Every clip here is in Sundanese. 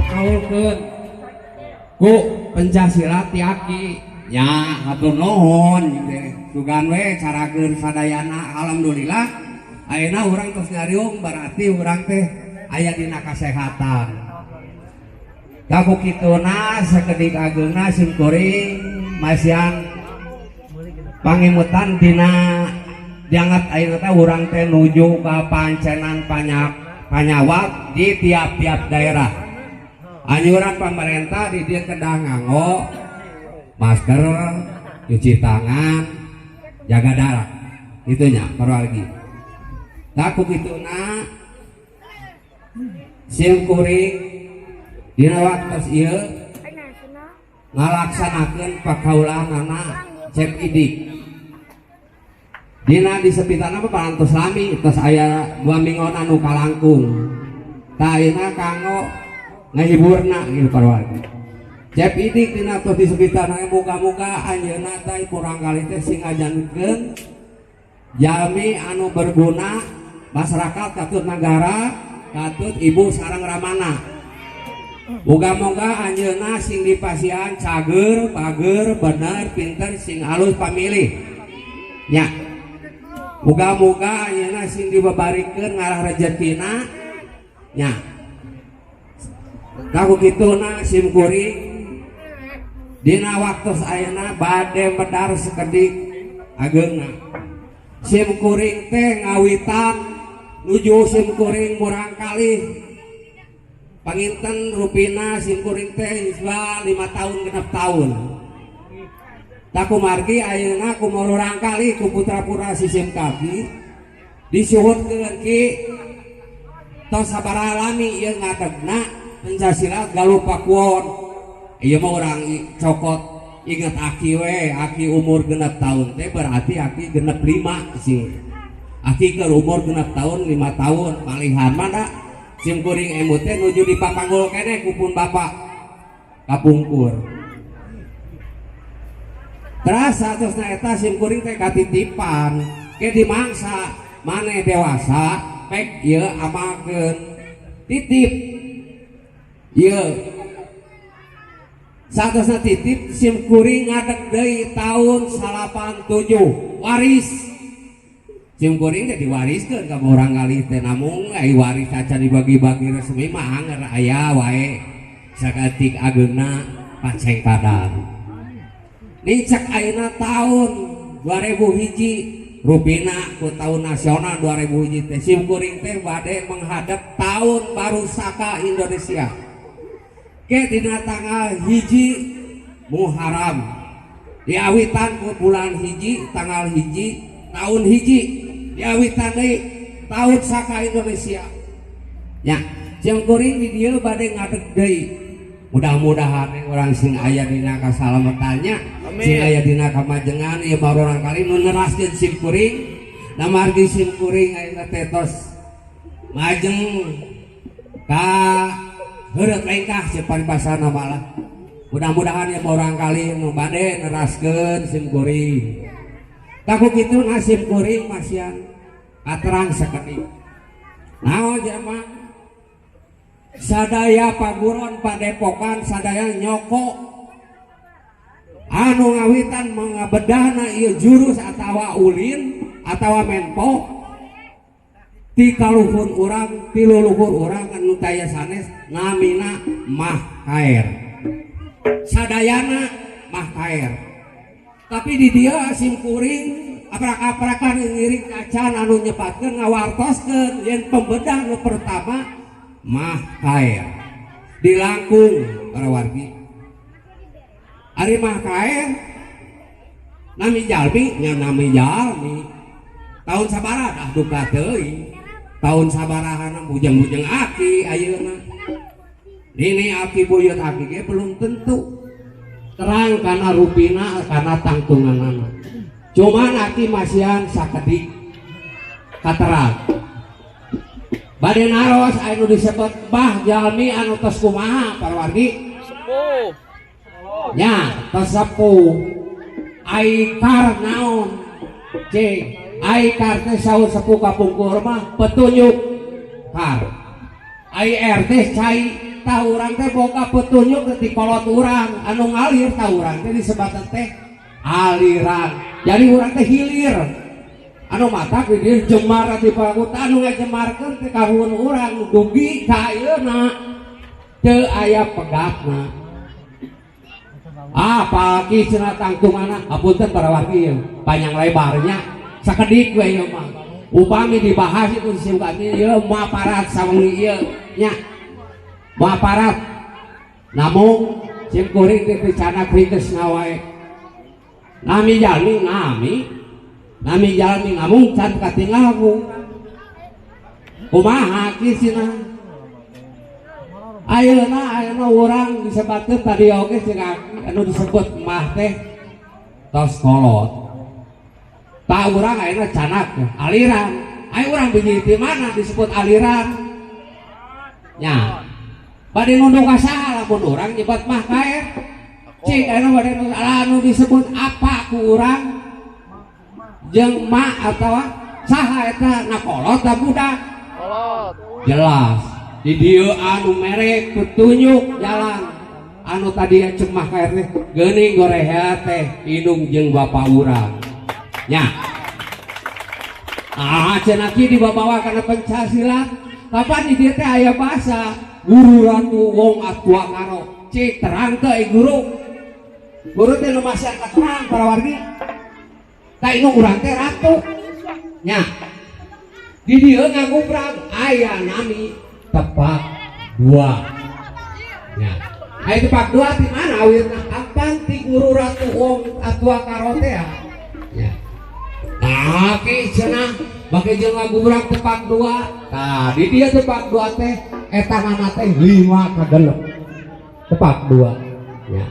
Kaulkeun ku pencak silat ti aki nya, hatur nuhun teh sugan we carakeun sadayana. Alhamdulillah, ayeuna urang tos ngariung, berarti urang teh aya dina kasehatan. Ku kituna, sakedik ageungna sim kuring masihan pangimutan dina diangat ayeuna teh urang teh nuju ka pancenan panyawat di tiap-tiap daerah. Anjuran pemerintah di dieu kedah nganggo masker, cuci tangan, jaga jarak itunya. Lagi ku kituna, sim kuring dina waktu ieu ngalaksanakeun pakaulanana Cep Idik dina disebutana apa parantos lami, tos aya 2 minggu anu kalangkung. Tah, ayeuna kanggo ngahiburna gitu, para wargi. Cep Idik dina tos disebutana, muga-muga anjeunna teh kurang kali teh sing ngajankeun jalmi anu berguna masyarakat, katut negara, katut ibu sareng ramana. Moga-moga anjeunna sing dipasihan cager, bager, bener, pinter, sing alus pamilih nya. Moga-moga anjeunna sing dibabarikeun ngarah rezekina nya. Ku kituna, sim kuring dina waktu ayeuna bade medar sekedik ageungna. Sim kuring teh ngawitan nuju sim kuring murangkalih panginten rupina sim kuring teh yuswa 5 tahun, 6 tahun. Tah, kumargi ayeuna ku murangkalih, ku putra-putra sisim kaki disuhutkeun, "Ki, tos sabaraha lami ieu ngadegna pencak silat Galuh Pakuwon?" Ieu mah urang cokot inget aki we. Aki umur 6 tahun teh berarti aki 65 sih. Aki ke umur 6 tahun, 5 tahun malihan mana sim kuring emut teh nuju di papanggul keneh ku pun bapak kapungkur. Terasa terus eta sim kuring teh katitipan ke dimangsa maneh dewasa pek ieu amalkeun titip ieu. Satosna titip, sim kuring ngadeg deui tahun 87, waris. Sim kuring teh diwariskeun ka urang kali teh, namung ai waris acan dibagi-bagi resmi mah anger aya wae saketik ageungna pacengkadan. Nincak ayeuna tahun 2001, rupina ku tahun nasional 2001 teh sim kuring teh bade menghadap tahun baru Saka Indonesia ke dina tanggal 1 Muharram, diawitan ku bulan 1, tanggal 1, tahun 1, diawitan deui tahun Saka Indonesia nya. Sim kuring di dieu bade ngadeg deui, mudah-mudahan orang sing aya dina kasalamatannya, sing aya dina kamajengan. Ieu baru kali nu neraskeun sim kuring, namargi sim kuring ayeuna teh tos majeng ka heureut lengkah si paribasana malah. Mudah-mudahan ya orang kali nu bade neraskeun sim kuring. Tah, ku kitu sim kuring masihan katerang sakedik. Naon jelema sadaya paguron padepokan sadaya nyoko anu ngawitan mengabedahna ieu jurus atawa ulin atawa menpo ti kaluhur urang, ti luluhur urang anu taya sanes, namina Mah Kaer. Sadayana Mah Kaer, tapi di dieu sim kuring aprak-aprakan ngiring acan anu nyebatkeun ngawartoskeun yen pembedah nu pertama Mah Kaer dilangkung. Para wargi, ari Mah Kaer nami jalmi nya, nami jalmi tahun sabaraha dah duka teuing tahun sabarahana, bujang-bujang aki ayeuna nini aki, buyut aki ge belum tentu terang karena rupina, karena tangtunganana. Cuman aki masihan sakedik katerang bade naros anu disebut bah jalmi anu tos kumaha, para wargi? Sepuh. Nya, tos sepuh. Aikar naon cing? Aikar teh saur sepuh kapungkur mah petunjuk. Kar ai R teh cai. Tah, urang teh boga petunjuk ti kolot urang anu ngalir. Tah, urang teh disebatan teh aliran, jadi urang teh hilir anu matak di dieu jemar di pakuta. Anu ngajemarkeun teh kahuun urang dugi ka ayeuna teu aya pegatna. Ah, pagi cenah tangtunganna. Apunten para wargi ieu panjang lebarnya, sakedik we ieu mah. Upami dibahas itu disingkat ieu moal parat sawengi ieu nya, moal parat. Namung sim kuring teh candak ringkesna wae. Nami jalmi, nami nami jalmi, namung can katinggal ku kumaha kisina. Ayeuna, ayeuna urang disebutkeun tadi oge cek anu disebut mah teh tos kolot. Tak, urang ayeuna canak aliran. Ayo, urang biji di mana disebut aliran nya? Bade nunduk ka saha lamun urang nyebat mah kaer? Cik, anu bade anu disebut apa ku urang jeung mak atawa saha eta na, kolot ta budak? Kolot. Jelas di dieu anu mere petunjuk jalan anu tadi cemah kaer teh geuning goreha teh indung jeung bapak urang nya. Ah, cenah kieu dibawa kana Pancasila. Kapan di dieu teh aya bahasa guru ratu wong atua karo? Cik, terang teu eh, guru guru teh nu masyarakat terang para wargi. Tah, indung urang teh ratu nya. Di dieu ngagubrag aya nami tepak dua nya. Aya tepak dua di mana awirna? Apan ti guru ratu wong atua karo teh ya. Nah, ki cenah make jeung ngagubrag tepak dua. Tah, di dieu tepak dua teh eta nana teh lima kagenep. Tepak dua ya.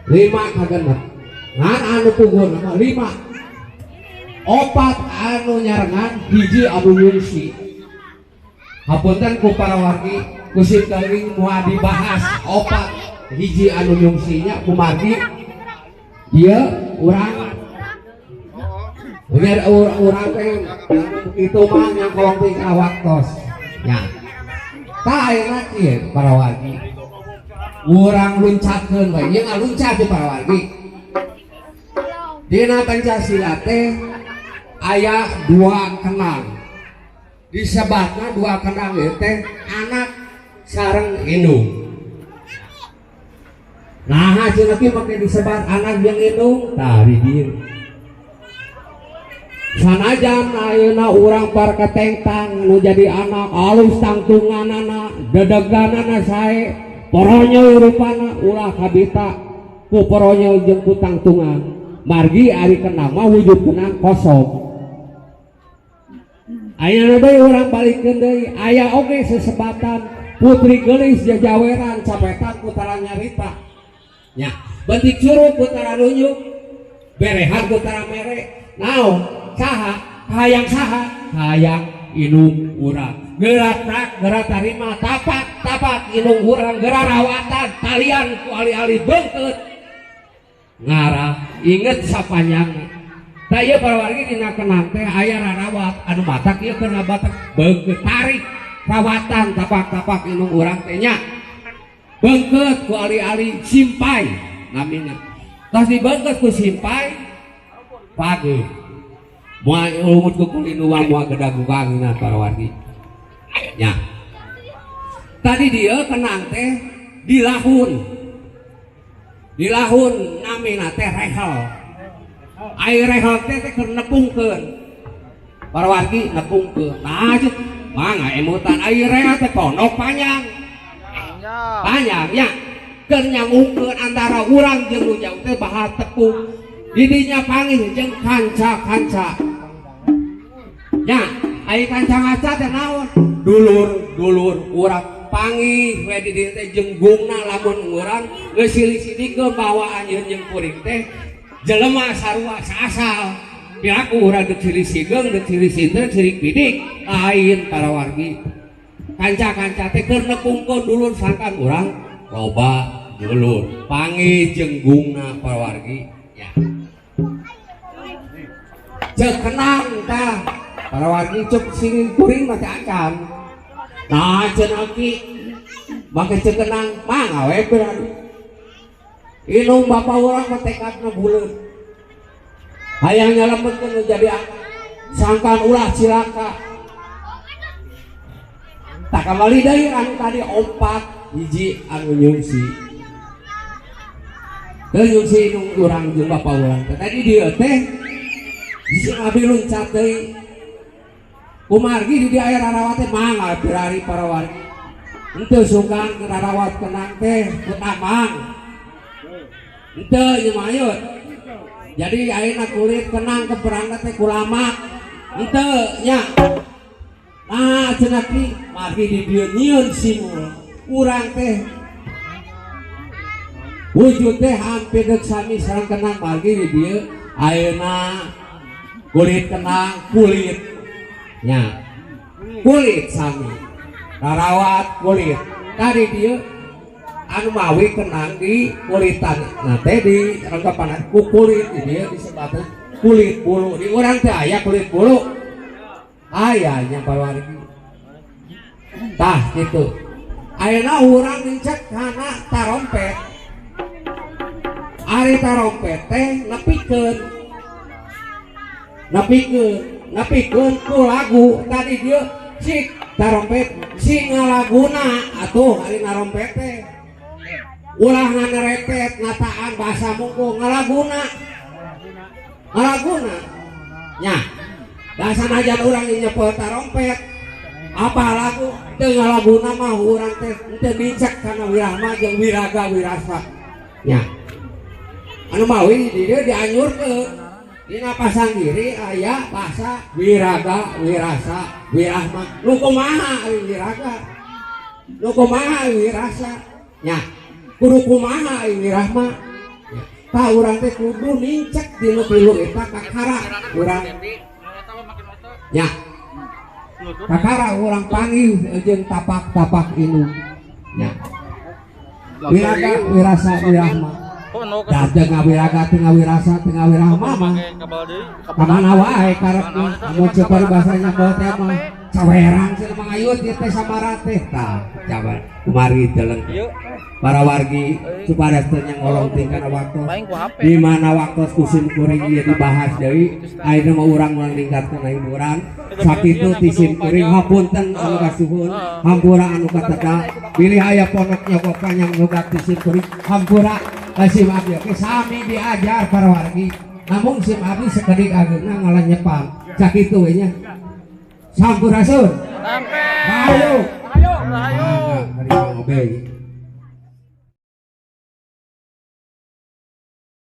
Lima kagenep. Ngan anu puguh mah lima. Opat anu nyarengan, hiji anu nyungsi. Hapunten ku para wargi, ku sim kuring moal dibahas opat hiji anu nyungsinya kumargi ieu urang biar urang teh itu mah nyangkolong teh ka waktos ya. Tah, ayeuna kieu para wargi, urang luncatkeun we ieu, ngaluncat di para wargi. Dina Pancasila teh aya dua kenang, disebatna dua kenang ieu teh anak sareng indung. Nah, cenah kieu make disebat anak jeung indung. Tah, di dieu sanajan ayeuna urang par ketengtang nu jadi anak alus tangtunganana, dedeganana sae, poronyoy rupana, ulah kabita ku poronyoy jeung ku tangtungan, margi ari kenang mah wujud kenang kosong. Ayeuna deui urang balikeun deui, aya oge sesebatan putri geulis jajaweran capetan ku tara nyarita nya, bentik curug ku tara nunjuk, berehan ku tara mere. Naon, saha hayang, saha hayang indung urang geura prak, geura tarima tapak tapak indung urang, geura rawatan talian ku ali-ali beungkeut ngarah inget sapanjangna. Tah, ieu para wargi, dina kenang teh aya rarawat anu matak ieu keur batak beungkeut tarik rawatan tapak-tapak indung urang teh nya, beungkeut ku ali-ali simpai namina. Tos dibeungkeut ku simpai pagi moal lumut ku kulinuang, moal gedagukanginan para wargi nya. Tadi dia kenang teh dilahun, dilahun namina teh rehel. Air rehel teh teh keur nepungkeun para wargi, nepungkeun. Nah, ceuk mangga emutan, air rehel teh pondok panjang. Panjang. Panjang ya, keur nyambungkeun antara urang jeung nu jauh teh bahal tepung. Didinya panggih jeung kanca-kanca nya. Ai kanca ngaca teh naon? Dulur-dulur urang panggih we di dieu teh jeung gungna. Lamun urang geus silih-silihkeun bahwa anjeun jeung kuring teh jelema sarua saasal, piraku urang deuk silih sigeung, deuk silih sinten, silih pidik lain para wargi. Kanca-kanca teh keur nepungkeun dulur, sangkan urang loba dulur panggih jeung gungna para wargi ya. Cek kenang tah. Para wargi, cek sing kuring mah teh acan. Nah, cenah ki make cek kenang mangga we berani. Indung bapak urang mah tekadna buleut. Hayang nyalametkeun nu jadi anak. Sangkan ulah cilaka. Tak kembali deui anu tadi opat hiji anu nyungsi. Teu nyungsi indung urang jeung bapak urang teh. Tadi dieu teh bisi abi luncat deui. Kumargi di dieu aya rarawat teh mangga birari para wargi. Henteu sungkan rarawat kenang teh ku tamang. Henteu ieu mah ayeut. Jadi ayeuna kulit kenang keberangkat teh kulamak. Henteu nya. Nah, cenah ki margi di dieu nyieun simul. Urang teh wujud teh hampir dek sami sareng kenang, margi di dieu ayeuna kulit kenang kulit nya kulit sami rarawat kulit. Tadi dieu anu mawi kenang di kulitan, nah teh di rengkepan ku kulit di dieu disebutna kulit bulu. Di urang teh aya kulit bulu, aya nya pawargi. Tah kitu ayeuna urang nincak kana tarompet. Ari tarompet teh nepikeun nepikeun nepikeun ku lagu. Tadi dieu sik tarompet sing ngalaguna atuh. Ari narompet teh ulah ngarepet ngataan bahasa mungku, ngalaguna ngalaguna nya. Bahasa najan urang nyepel tarompet apa lagu teu ngalaguna mah urang teh teu nincak kana wirahma jeung wiraga wirasa nya. Anu mawi di dieu dianyurkeun dina pasanggiri aya bahasa wiraga wirasa wirahma. Nu kumaha ari wiraga, nu kumaha wirasa nya, kudu kumaha ari wirahma nya. Tah, urang teh kudu nincak dinu tilu eta kakara urang nya, kakara urang panggih jeung tapak-tapak indung nya, wiraga wirasa wirahma. Da teu ngawiraga, teu ngawirasa, teu ngawirahma mah kamana wae karepna. Amun ceu paribasana bae teh mah cawerang cenah mangayut ieu teh samara teh. Tah, coba kumari deleng para wargi supaya teu nyangolong tingkana waktu di mana waktu ku sim kuring ieu dibahas deui. Ayeuna mah urang urang ningkatkeun hiburan sakitu ti sim kuring. Hapunten anu kasuhun, hampura anu kateda, bilih aya pondok nyogok panjang nyogak ti sim kuring, hampura ka sim abdi. Oke, sami diajar para wargi, namun sim abdi sakedik ageungna ngalanyepan sakitu we nya. Sampurasun. Sampai. Rahayu. Rahayu. Mangga, beri.